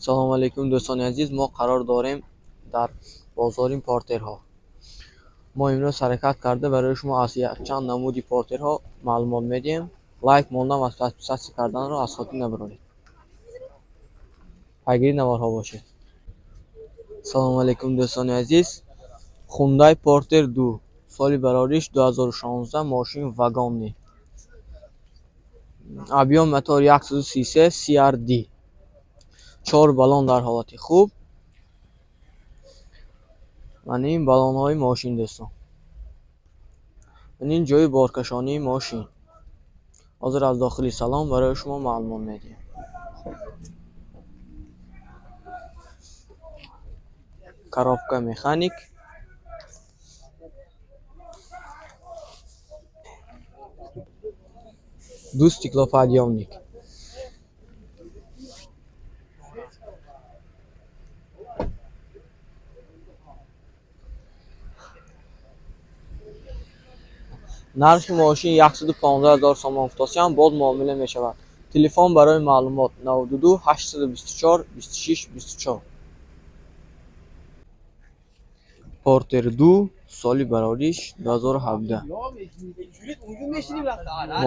Салому алейкум, дӯстони азиз. Мо қарор дорем дар бозори портерҳо. Мо имрӯз ҳаракат карда барои шумо аз якчанд намуди портерҳо маълумот медиҳем. Лайк мондан ва подписаться карданро аз хотир набароред. Пайгири наворҳо бошед. Салому алейкум, дӯстони азиз. Хундай Портер 2, соли барориш 2016, мошин вагонный. Объём мотор 133 CRD. Чор баллон дар ҳолати хуб. Мана ин баллонҳои мошин, дӯстон. Мана ин ҷои боркашонии мошин. Ҳозир аз дохили салон барои шумо маълумот медиҳем. Коробка механик. Ду стеклоподъёмник. Нархи мошин 115 ҳазор сомон гуфтосиям, боз муомила мешавад. Телефон барои маълумот 92 824 26 24. Портер 2, соли барориш 2017.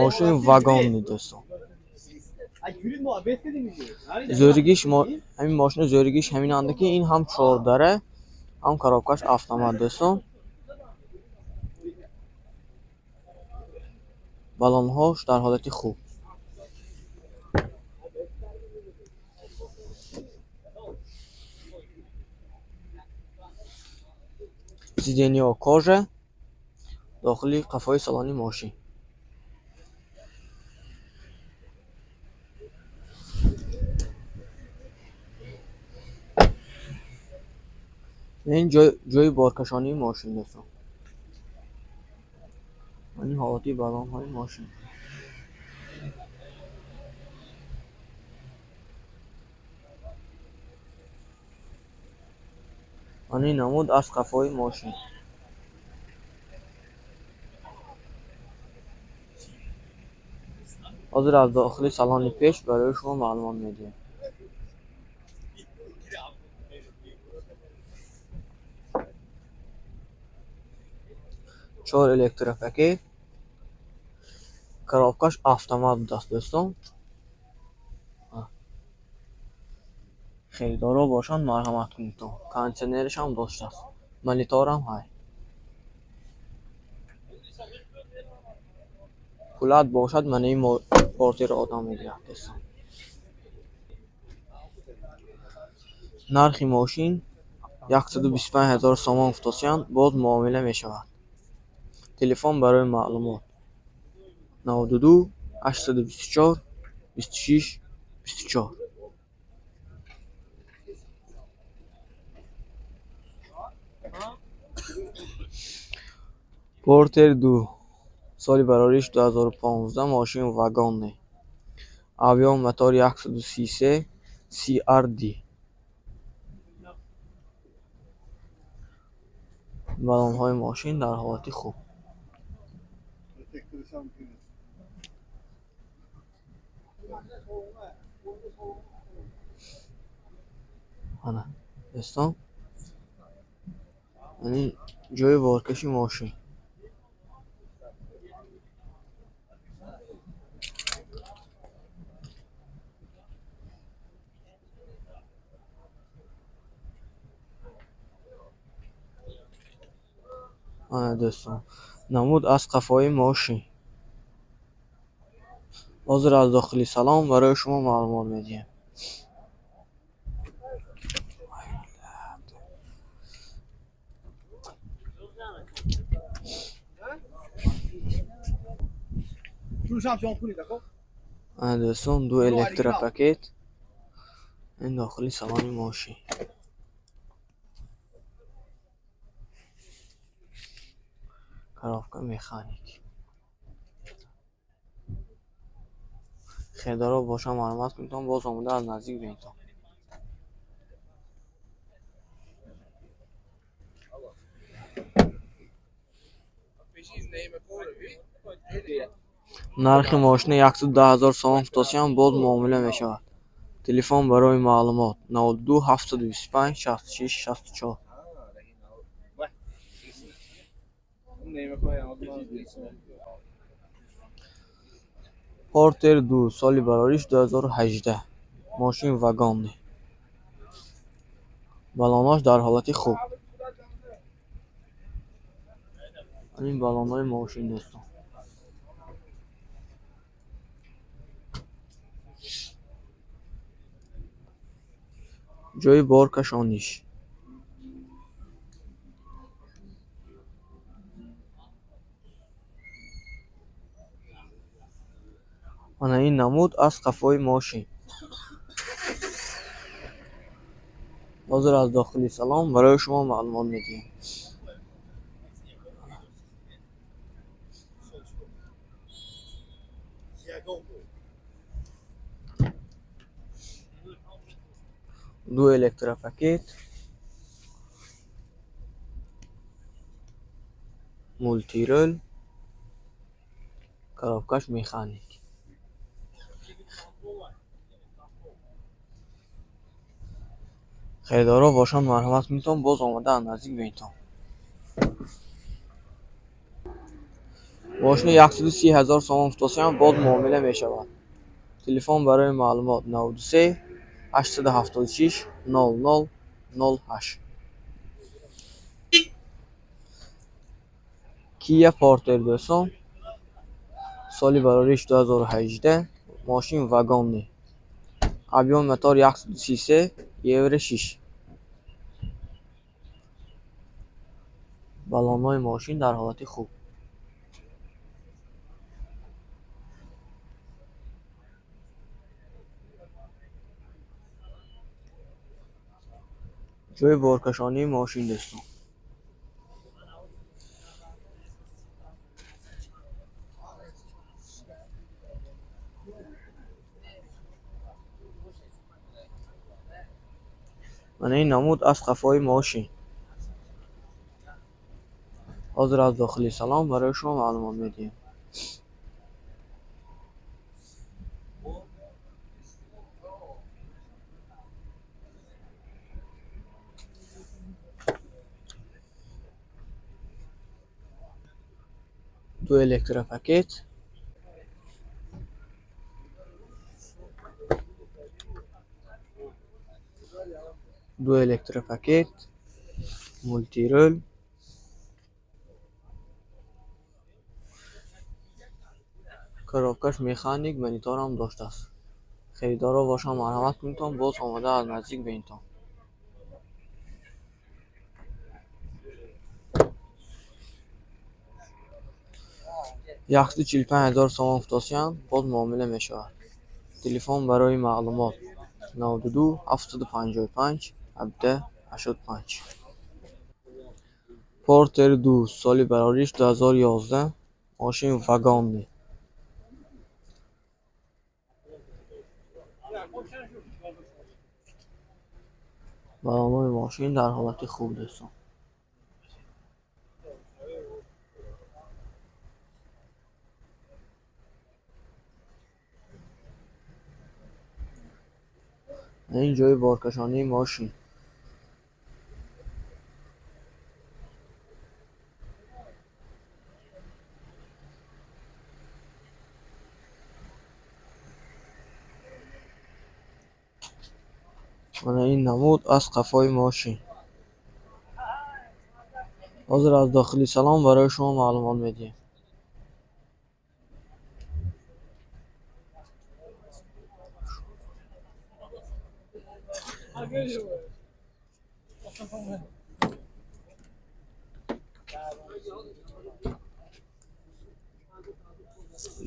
Мошин вагонный, дӯстон. Зӯригиш ҳамин мошина, зӯригиш ҳаминанда, ки ин ҳам чордара, ҳам коробкаш автомат, дӯстон. Баллонҳош дар ҳолати хуб. Сиденьяҳо кожа, дохили қафои салони мошин. Ин ҷои боркашонии мошин, дӯстон. Ин ҳолати баллонҳои мошин. Мана ин намуд аз қафои мошин. Ҳозир аз дохили салони пеш барои шумо маълумот медиҳем. Чор электропакет. Коробкаш автомат будааст, дӯстон. Харидоро бошанд, марҳамат кунедтон. Кондитсионерашам доштааст. Мониторам ҳай. Пулат бошад, мана ин портерро одам мегирад, дӯстон. Нархи мошин 125 ҳазор сомон гуфтосиянд, боз муомила мешавад. Телефон барои маълумот 92 824 26 24. Портер 2, соли барориш 2015, мошин вагонный. Объём мотор 133 CRD. Баллонҳои мошин дар ҳолати хуб. Ана, дӯстон. Ин ҷои боркаши мошин. Ана, дӯстон, намуд аз қафои мошин. Ҳозир аз дохили салон барои шумо маълумот медиҳем. Ана, дӯстон, ду электропакет. Ин дохили салони мошин. Коробка механик. Харидоро бошанд, марҳамат кунедтон, боз омода аз наздик бинедтон. Нархи мошина 110 ҳазор сомон гуфтосиям, боз муомила мешавад. Телефон барои маълумот 92 725 66 64. Портер 2, соли барориш 2018. Мошин вагонный. Баллонҳош дар ҳолати хуб. Ин баллонҳои мошин, дӯстон. Ҷои боркашониш. Мана ин намуд аз қафои мошин. Ҳозир аз дохили салон барои шумо маълумот медиҳем. Ду электропакет, мултирол, коробкаш механик. Харидорҳо бошанд, марҳамат кунитон, боз омада наздик бинитон. Мошини 130 ҳазор сомон футосиям, боз муомила мешавад. Телефон барои маълумот 93 876 00 08. Kia Porter, дӯстон, соли барориш 2018, мошин вагонный. Объём мотор 133, Евро 6. Баллонҳои мошин дар ҳолати хуб. Ҷои боркашонии мошин, дӯстон. Мана ин намуд аз қафои мошин. Ҳозир аз дохили салон барои шумо маълумот медиҳем. Ду электропакет, ду электропакет, мултирол, коробкаш механик, мониторам доштааст. Харидорҳо бошанд, марҳамат кунитон, боз омада аз наздик бинитон. 145 ҳазор сомон футосиям, боз муомила мешавад. Телефон барои маълумот 92 755 17 85. Портер 2, соли барориш 2011, мошин вагонный. Баллонҳои мошин дар ҳолати хуб, дӯстон. Ин ҷои боркашонии мошин. Мана ин намуд аз қафои мошин. Ҳозир аз дохили салон барои шумо маълумот медиҳем.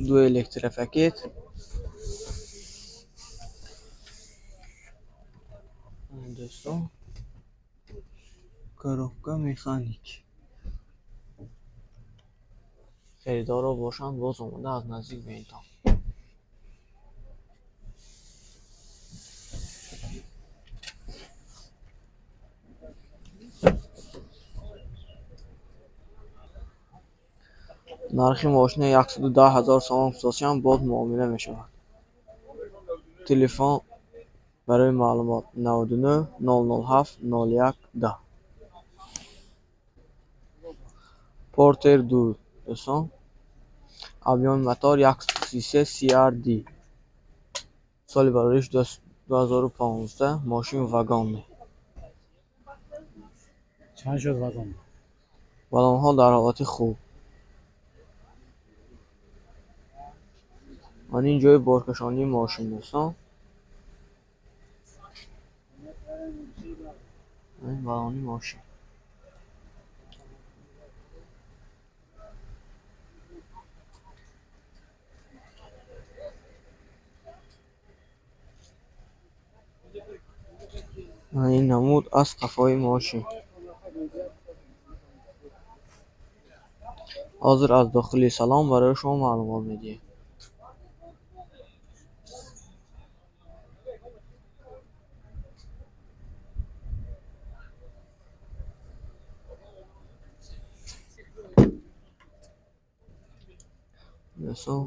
Ду электропакет, дӯстон, коробка механик. Харидорҳо бошанд, боз омада аз наздик бинитон. Нархи мошина 110 ҳазор сомон футосиям, боз муомила мешавад. Телефон Барои маълумот 99 007 01 10. Портер 2 дӯстон. Объёми мотор 133 CRD. Соли барориш 2015, мошин вагонный. Чанд шуд вагон? Баллонҳо дар ҳолати хуб. Ман ин ҷои боркашонии мошин дӯстон. Ин баллони мошин. Ин намуд аз қафои мошин. Ҳозир аз дохили салон барои шумо маълумот медиҳем. Дӯстон,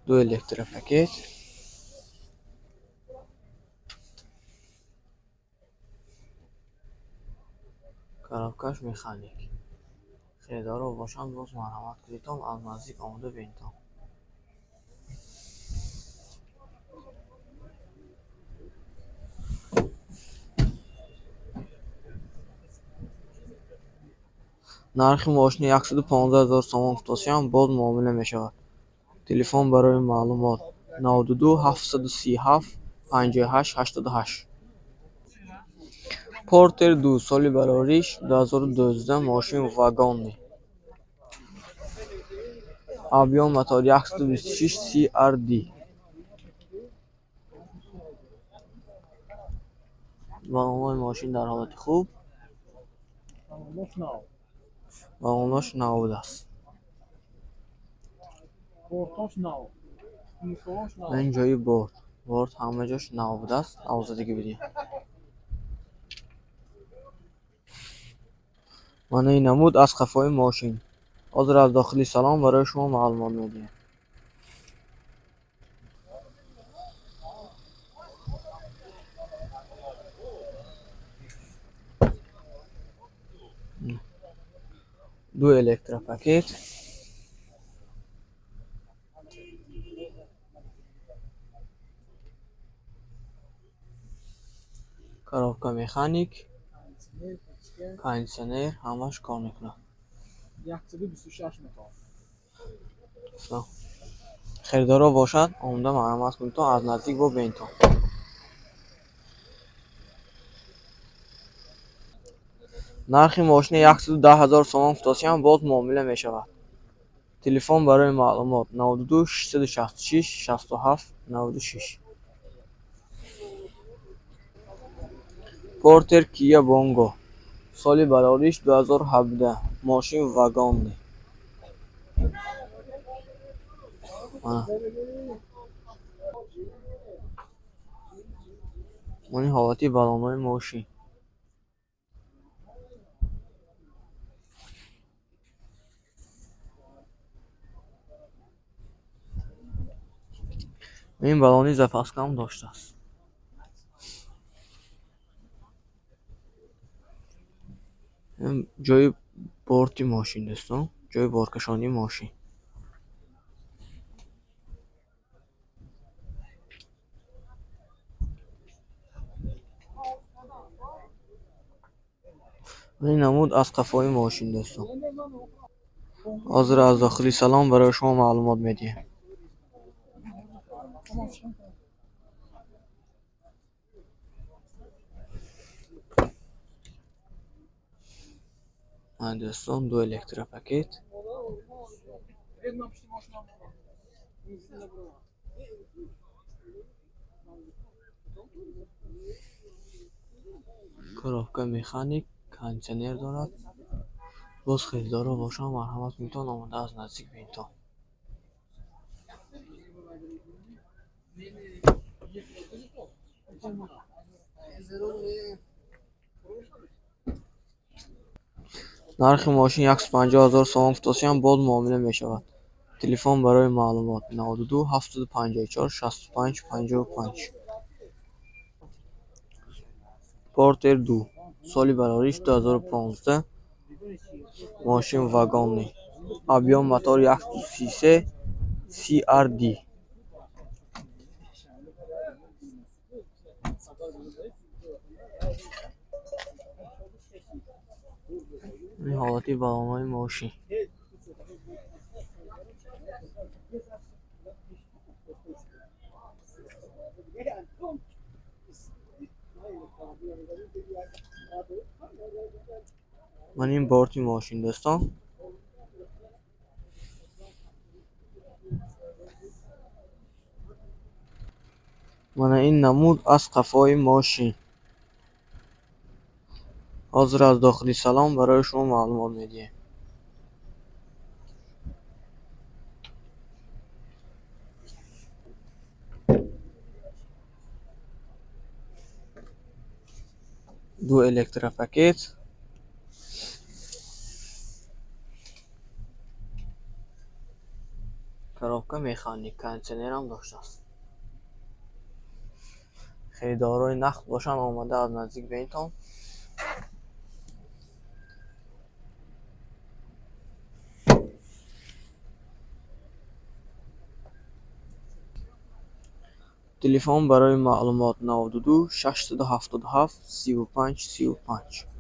ду электропакет. Коробкаш механик. Харидоро бошанд, боз марҳамат кунедтон, аз наздик омода бинтон. Нархи мошини 115 000 сомон гуфтосиям, боз муомила мешавад. Телефон барои маълумот 92 737 58 88. Портер 2, соли барориш 2012, мошин вагонный. Объём мотор 126 CRD. Баллонҳои мошин дар ҳолати хуб. Баллонҳош нав будааст. Ин ҷои борт. Борт ҳама ҷош нав будааст, навзадагӣ будия. Мана ин намуд аз қафои мошин. Ҳозир аз дохили салон барои шумо маълумот медиҳем. Ду электропакет. Коробка механик. Кондитсионер ҳамаш кор мекунад. 126 мотор. Харидоро бошад, омода марҳамат кунедтон, аз наздик бо бинтон. Нархи мошини 110 000 сомон гуфтосиям, боз муомила мешавад. Телефон барои маълумот 92 666 67 96. Портер Kia Bongo. Соли барориш 2017, мошин вагонный. Мани ҳолати баллонҳои мошин. Ин баллони запаскаам доштааст. Ҷои борти мошин дӯстон, ҷои боркашонии мошин. Ин намуд аз қафои мошин дӯстон. Ҳозир аз дохили салон барои шумо маълумот медиҳем. Ман дӯстон, ду электропакет. Коробка механик, кондитсионер дорад. Боз харидоро бошанд, марҳамат кунедтон, омода аз наздик бинтон. Нархи мошин 150 000 сомон гуфтосиям, боз муомила мешавад. Телефон барои маълумот 92 754 65 55. Портер 2, соли барориш 2015, мошин вагонный, объём мотор 133 CRD. Ин ҳолати баллонҳои мошин. Ман ин борти мошин, дӯстон. Мана ин намуд аз қафои мошин. Ҳозир аз дохили салон барои шумо маълумот медиҳем. Ду электропакет, коробка механик, кондитсионерам доштааст. Харидорои нақд бошанд, омада аз наздик бинитон. Телефон барои маълумот 92 677 35 35.